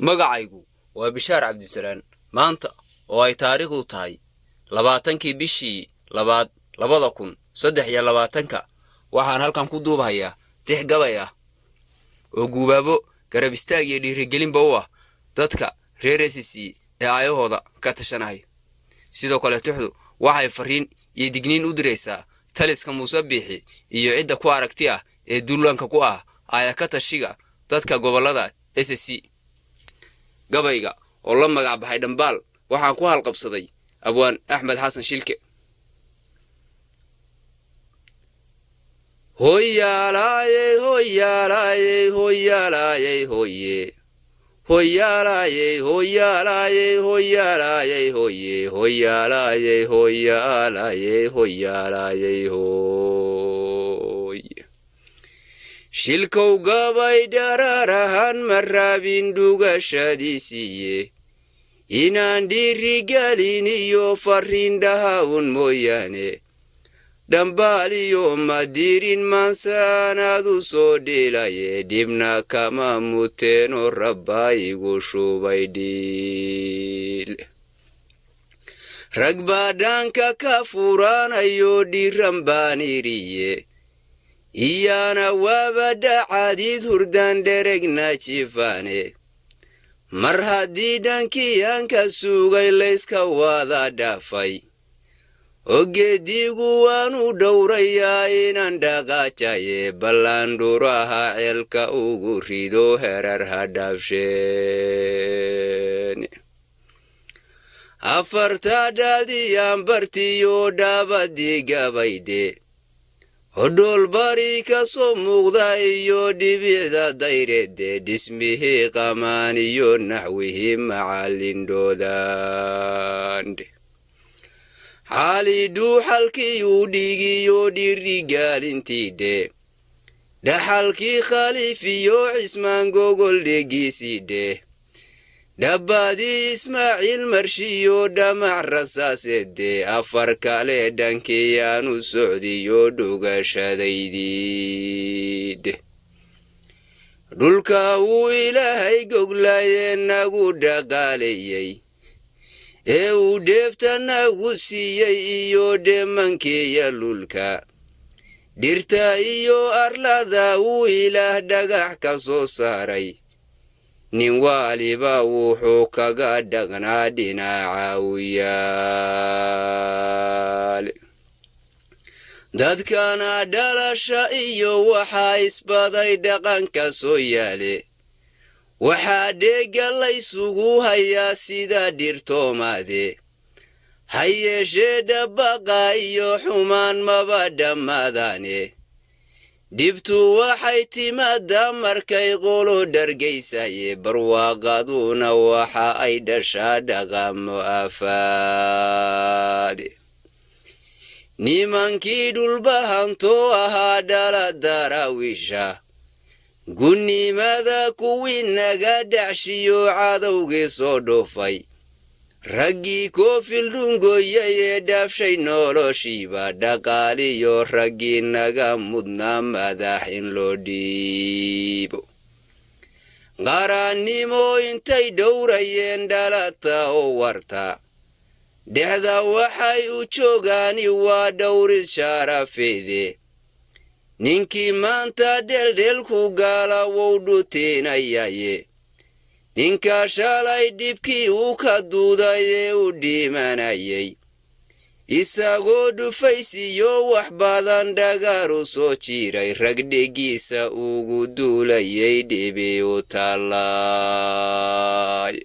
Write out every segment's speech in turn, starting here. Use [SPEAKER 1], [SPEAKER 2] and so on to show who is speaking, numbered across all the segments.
[SPEAKER 1] Magacaygu waa Bishaar Cabdisalaan. Maanta oo ay taariikhdu tahay 20-kii bishii labaad 2023-ka, waxaan halkan ku duubhayaa tix gabay ah oo guubaabo, garab istaag iyo dhiirigelinba u ah dadka reer SSC ee aayahooda ka tashanaya. Sidoo kale tixdu waxay fariin iyo digniin u diraysaa taliska Muuse Biixi iyo cidda ku aragti ah ee duulaanka ku ah aaya ka tashiga dadka gobolada SSC. Gabayga oo la magac baxay Dhambaal waxaan ku halqabsaday abwaan Axmed Xasan Shilke. Hoyaalaayey, hoyaalaayey, hoyaalaayey, hoye, hoyaalaayey, hoyaalaayey, hoyaalaayey, hoye, hoyaalaayey, hoyaalaayey, hoyaalaayey, hoy. Shilkow gabay dharaarahan ma raabin dhugashadiisiiye, inaan dhiirigelin iyo farriindhaha un mooyaane, dhambaaliyo madirin maansaanaadu soo dhilaye, dhibna kama muteeno rabbaa igu shubay dhiil. Rag baa dhaanka ka furaanayo dhiran baan iriye, iyaana waaba dhacadiid hurdaan dheregna jifaane. Mar haddii dhankii aan ka sugay layska wada dhaafay, ogeedigu waanu dhowrayaa inaan dhaqaajaye, ballandhuraha ceelka ugu rido herar ha dhaafsheen. Afarta dhaadiyaan bartiyo dhaabadii gabaydhe, hodhoolbari ka soo muuqda iyo dhibicda dayreede, dhismihii qamaan iyo naxwihii macalindhoodandhe, xaali dhuuxalkii uu dhigiyo dhiirigaalintiidhe, dhaxalkii Khaliif iyo Cismaan gogol dhegiisiidhe, dhabbaadii Ismaaciil marshiyo dhamac rasaaseede, afar kale dhankiyaanu socdiyo dhugashadaydiidhe, dhulka uu Ilaahay goglaye nagu dhaqaaleeyey ee uu dheefta nagu siiyey iyo dheemankeeya lulka, dhirta iyo arlada uu Ilaah dhagax ka soo saaray, nin waaliba wuxuu kaga dhaqnaa dhinaca u yaal. Dadkana dhalasha iyo waxaa isbaday dhaqanka soo yaale, waxaa dheegga laysugu hayaa sida dhirtoomaade. Ha yeeshee dhabaqa iyo xumaan maba dhammaadaane, dhibtu waxay timaaddaa markay qolo dhargaysaye, barwaaqaduna waxa ay dhashaa dhaqamo aafaade. Nimankii dhulbahantoo ahaa dhala Daraawiisha, gunnimada kuwii naga dhacshiyo cadowgii soo dhoofay, raggii koofil dhungoyay ee dhaafshay noloshiiba, dhaqaaliyo raggii naga mudnaa madax in loo dhiibo, qarannimo intay dhowrayeen dhalata oo warta dhexda waxay u joogaani waa dhowrid sharafeede. Ninkii maanta dheeldheelku gaala wou dhutinayaye, ninka shalay dhibkii uu ka duudayee u dhimanayay, isagoo dhufaysiyo wax badan dhagaaru soo jiray, ragdhigiisa ugu duulayay dhibi u tallaay,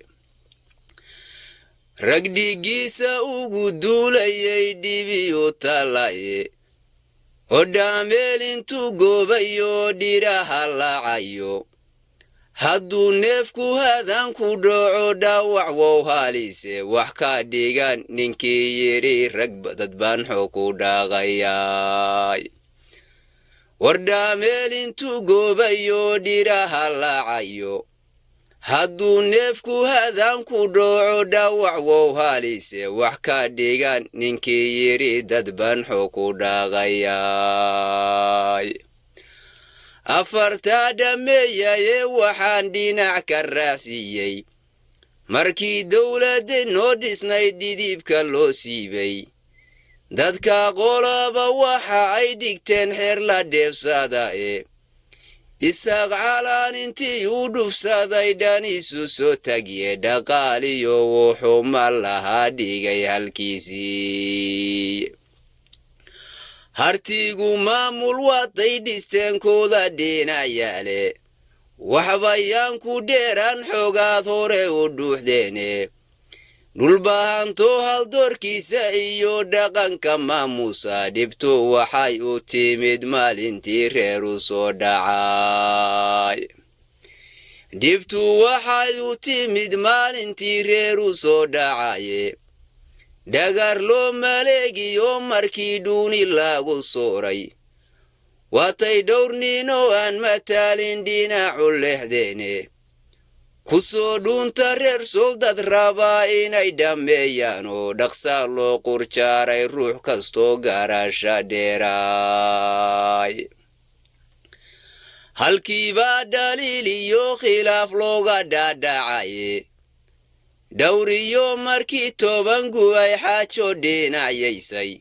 [SPEAKER 1] ragdhigiisa ugu duulayay dhibi u tallaye, oo dhaameel intuu goobayo dhiraha laacayo, hadduu neefku hadan ku dhaco dhaawac wow haalise, wax ka dhigan ninkii yidhi rag dad baan xoog ku dhaqayay. War dhaameel intuu goobayo dhiraha laacayo, hadduu neefku hadan ku dhaco dhaawac wow haalise, wax ka dhigan ninkii yidhi dad baan xoog ku dhaqayay. Afartaa dhammeeyaye waxaan dhinac ka raacsiiyey markii dowladda noo dhisnay didibka loo siibay. Dadka qolaba waxa ay dhigteen xeer la dheebsada e Isaaq calaan intii uu dhufsaday dhaniisu soo tagiye dhaqaaliyo wuxuu ma lahaa dhigay halkiisii. Hartigu maamul waday dhisteenkooda dhinayaale waxbayaan ku dheeraan xoogaad hore u dhuuxdeene. Dhulbahanto haldoorkiisa iyo dhaqanka maamuusa dhibtu waxay u timid maalintii reeru soo dhacay. Dhibtu waxay u timid maalintii reeru soo dhacaye. Dhagar loo maleegiyo markii dhuuni lagu sooray. Waatay dhowr ninoo aan mataalin dhinacu lexdeene. Ku soo dhuunta reer soldad rabaa inay dhammeeyaan oo dhaqsa loo qurjaaray ruux kastoo gaarasha dheeraay. Halkiibaa dhaliil iyo khilaaf looga dhaadhacaye. Dhowriyo markii 10 gu'ay xaajo dhinacaysay.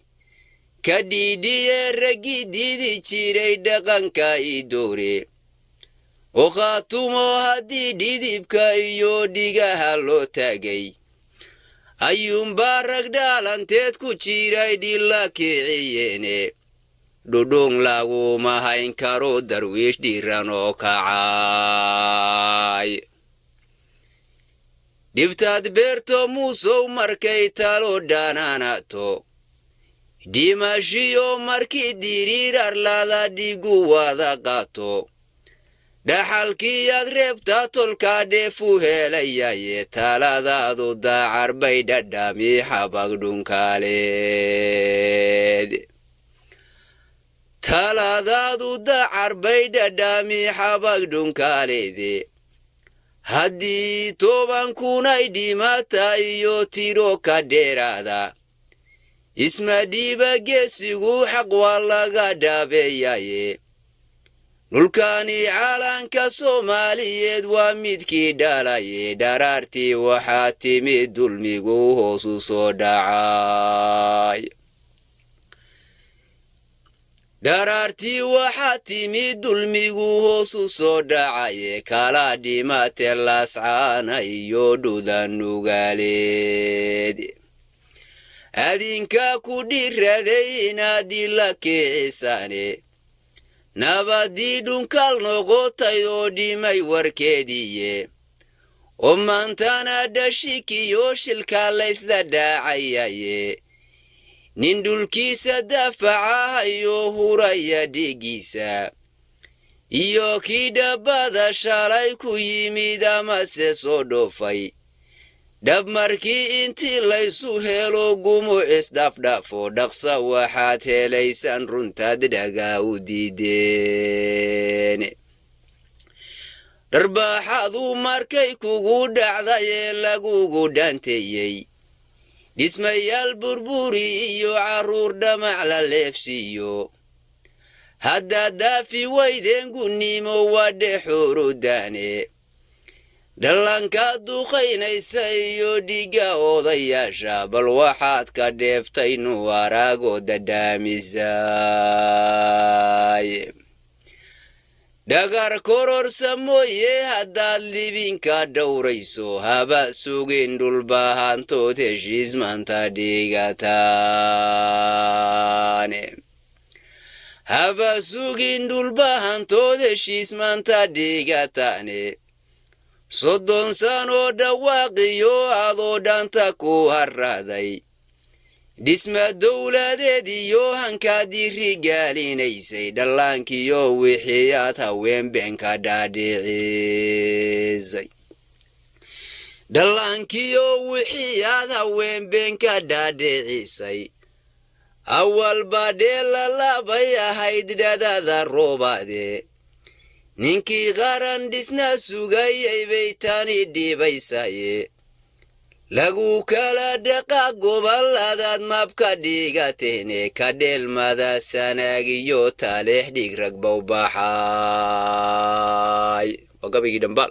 [SPEAKER 1] Ka dhiidhiye raggii diidi jiray dhaqanka idoore. Oo Khaatumo haddii dhidibka iyo dhigaha loo taagay. Ayuunbaa rag dhaalanteed ku jiray dhila kiciyeene. Dhudhun laguma hayn karo darwiish dhiiran oo kacay. Dhibtaad beerto muusow markay talo dhanaanato. Dhimashiyo markii diriirar lada dhigu wada qaato. Dhaxalkiyaad reebtaa tolkaa dheefu helayaye taladaadu daacar bay dhadhami xabag dhunkaaleed. Taladaadu dacar bay dhadhami xabag dhunkaaleede. Haddii 10,000 ay dhimata iyo tiro ka dheeraada. Isma dhiiba geesigu xaq waa laga dhaabeeyaye. Dhulkani caalanka Soomaaliyeed waa midkii dhalaye. Dharaartii waxaa timid dulmigu hoosu soo dhacay. Dharaartii waxaa timid dulmigu hoosu soo dhacaye. Kala dhimate Laascaana iyo dhuda Nugaaleed. Adinka ku dhiraday inaad ila kicisaane. Nabadii dhunkaal noqotay oo dhimay warkeediiye. Oo maantana dhashikiyo shilka laysla dhaacayaye. Nin dhulkiisa daafacahayo huraya dhiiggiisa. Iyo kii dhabbada shalay ku yimid amase soo dhoofay. Dhab markii intii laysu helo gumuc isdhaafdhaafo dhaqsa waxaad helaysaan runtaad dhagaa u diideen. Dharbaaxadu markay kugu dhacday ee lagugu dhaanteeyey. Dhismayaal burburi iyo carruur dhamac la leefsiiyo. Haddaad daafi weydeen gunnimo waa dhexurudaane. Dhalanka duqaynaysa iyo dhiigga odayaasha bal waxaad ka dheeftay nu aragoo dhadhaamisay. Dhagar kororsa mooye haddaad libinka dhowrayso haba sugin dhulbahantood heshiis maanta dhigataane. Haba sugin dhulbahantood heshiis maanta dhigataane. 30 sanoo dhawaaqiyo adoo dhanta ku harraaday. Dhisma dowladeed iyo hankaad dhiirigaalinaysay dhallaankiyo wixii aad haween been ka dhaadhicisay. Dhallaankiyo wixii aad haween been ka dhaadhicisay. Awalba dheela labay ahayd dhadada roobaade. Ninkii qaran dhisna sugayay bay tani dhibaysaye. Lagu kala dhaqa goboladaad mabka dhigatehne, ka dheelmada Sanaagiyo Taleex, dhig ragbow baxay. Waa gabaygii Dhambaal.